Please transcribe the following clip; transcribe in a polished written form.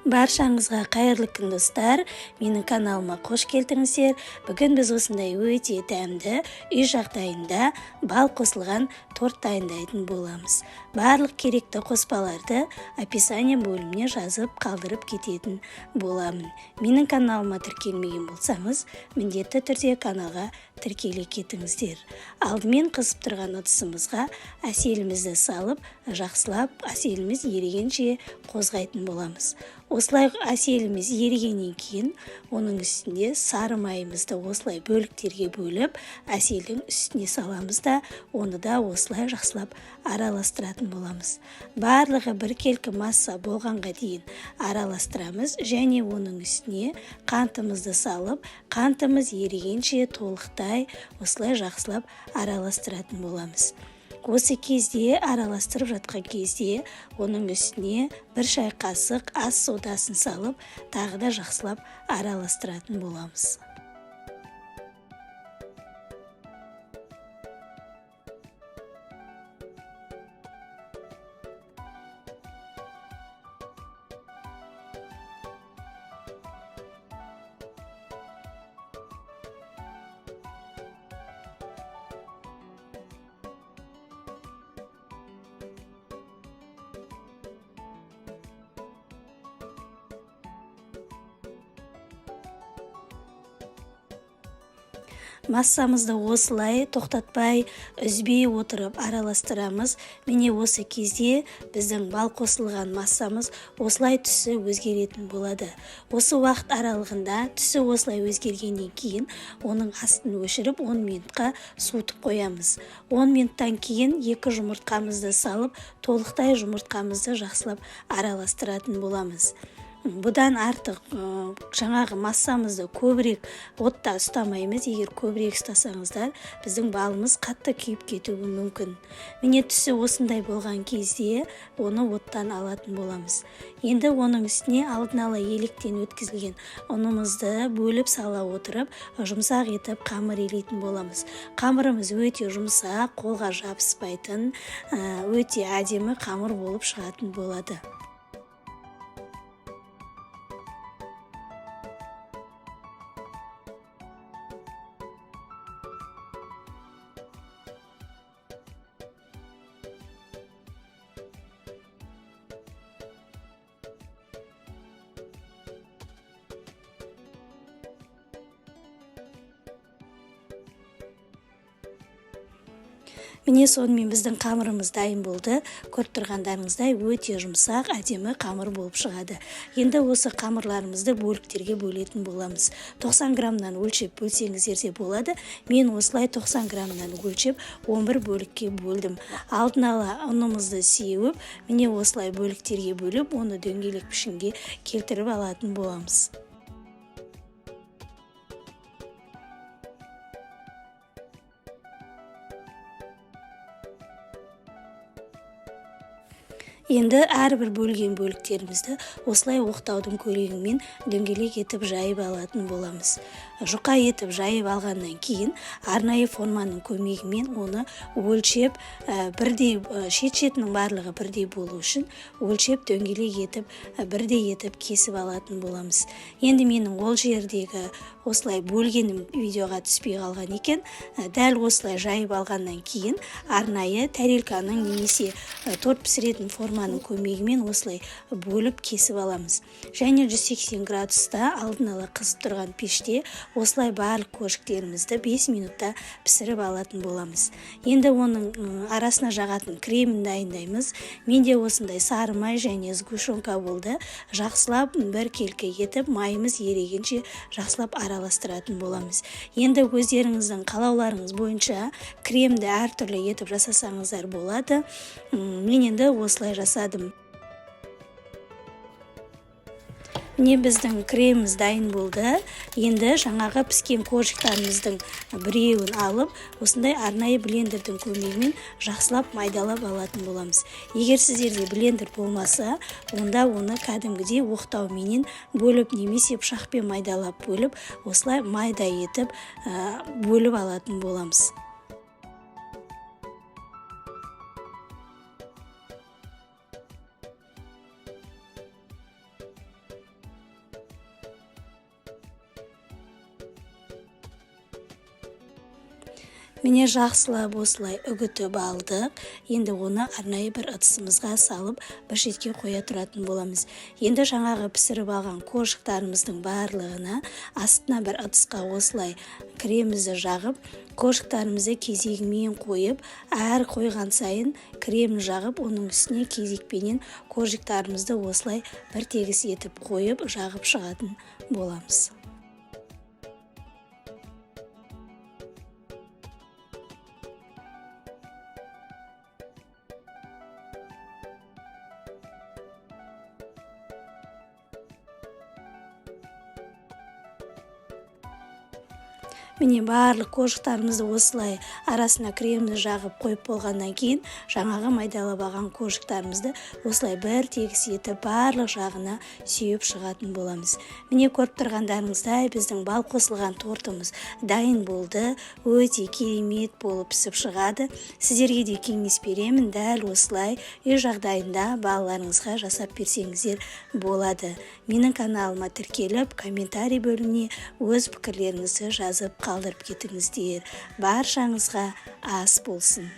Баршаңызға қайырлы күн, достар! Менің каналыма қош келдіңіздер. Бүгін біз осындай өте дәмді үй жағдайында бал қосылған торт дайындайтын боламыз. Барлық керекті қоспаларды описание бөліміне жазып қалдырып кететін боламын. Менің каналыма тіркелмеген болсаңыз, міндетті түрде каналға тіркеле кетіңіздер. Алдымен қызып тұрған ыдысымызға әселімізді салып, жақсылап әселіміз ерігенше қозғайтын боламыз. Осылай әселіміз ерігеннен кейін оның үстінде сары майымызды осылай бөліктерге бөліп, әселдің үстіне саламыз да, оны да осылай жақсылап араластыратын боламыз. Барлығы біркелкі масса болғанға дейін араластырамыз және оның үстіне қантымызды салып, қантымыз ерігенше толықтай осылай жақсылап араластыратын боламыз. Осы кезде араластырып жатқан кезде оның үстіне бір шай қасық ас содасын салып, тағы да жақсылап араластыратын боламыз. Массамызды осылай тоқтатпай, үзбей отырып араластырамыз. Міне, осы кезде біздің бал қосылған массамыз осылай түсі өзгеретін болады. Осы уақыт аралығында түсі осылай өзгергеннен кейін оның астын өшіріп, 10 минутқа суытып қоямыз. 10 минуттан кейін екі жұмыртқамызды салып, толықтай жұмыртқамызды жақсылап араластыратын боламыз. Бұдан артық жаңағы массамызды көбірек отта ұстамаймыз. Егер көбірек ұстасаңыздар, біздің балымыз қатты күйіп кетуі мүмкін. Міне, түсі осындай болған кезде оны оттан алатын боламыз. Енді оның үстіне алдын ала електен өткізілген ұнымызды бөліп сала отырып, жұмсақ етіп қамыр илейтін боламыз. Қамырымыз өте жұмсақ, қолға жабыспайтын, өте әдемі қамыр болып шығатын болады. Міне, сонымен біздің қамырымыз дайын болды. Көріп тұрғандарыңыздай, өте жұмсақ, әдемі қамыр болып шығады. Енді осы қамырларымызды бөліктерге бөлетін боламыз. 90 граммнан өлшеп бөлсеңіздер де болады. Мен осылай 90 граммнан өлшеп 11 бөлікке бөлдім. Алдын ала ұнымызды сеуіп, міне, осылай бөліктерге бөліп, оны дөңгелек пішінге келтіріп алатын боламыз. Енді әрбір бөлген бөліктерімізді осылай оқтаудың көмегімен дөңгелек етіп жайып алатын боламыз. Жұқа етіп жайып алғаннан кейін арнайы форманың көмегімен оны өлшеп, бірдей, шет-шетінің барлығы бірдей болу үшін өлшеп дөңгелек етіп, бірдей етіп кесіп алатын боламыз. Енді менің ол жердегі осылай бөлгенім видеоға түспей қалған екен. Дәл осылай жайып алғаннан кейін арнайы тарелканың немесе торт пісіретін форманың көмегімен осылай бөліп кесіп аламыз. Және 180 градуста алдын ала қызып тұрған пеште осылай барлық коржиктерімізді 5 минутта пісіріп алатын боламыз. Енді оның арасына жағатын кремін дайындаймыз. Менде осындай сары май және сгущенка болды. Жақсылап біркелкі етіп, майымыз ерігенше жақсылап араластыратын боламыз. Енді өздеріңіздің қалауларыңыз бойынша кремді әртүрлі етіп жасасаңыздар болады. Мен енді осылай жасадым. Міне, біздің креміміз дайын болды. Енді жаңағы піскен коржиктарымыздың біреуін алып, осындай арнайы блендердің көмегімен жақсылап майдалап алатын боламыз. Егер сіздерде блендер болмаса, онда оны кәдімгідей оқтауменен бөліп немесе пышақпен майдалап бөліп, осылай майда етіп, бөліп алатын боламыз. Міне, жақсылап осылай үгітіп алдық. Енді оны арнайы бір ыдысымызға салып, бір шетке қоя тұратын боламыз. Енді жаңағы пісіріп алған коржиктарымыздың барлығына астына бір ыдысқа осылай кремімізді жағып, коржиктарымызды кезегімен қойып, әр қойған сайын крем жағып, оның үстіне кезекпенен коржиктарымызды осылай бір тегіс етіп қойып, жағып шығатын боламыз. Міне, барлық коржиктарымызды осылай арасына кремді жағып қойып болғаннан кейін, жаңағы майдалап алған коржиктарымызды осылай бір тегіс етіп барлық жағына сүйіп шығатын боламыз. Міне, көріп тұрғандарыңыздай, біздің бал қосылған тортымыз дайын болды. Өте керемет болып пісіп шығады. Сіздерге де кеңес беремін, дәл осылай үй жағдайында балаларыңызға жасап берсеңіздер болады. Менің каналыма тіркеліп, комментарий бөліміне өз пікірлеріңізді жазып қалдырып кетіңіздер. Баршаңызға ас болсын!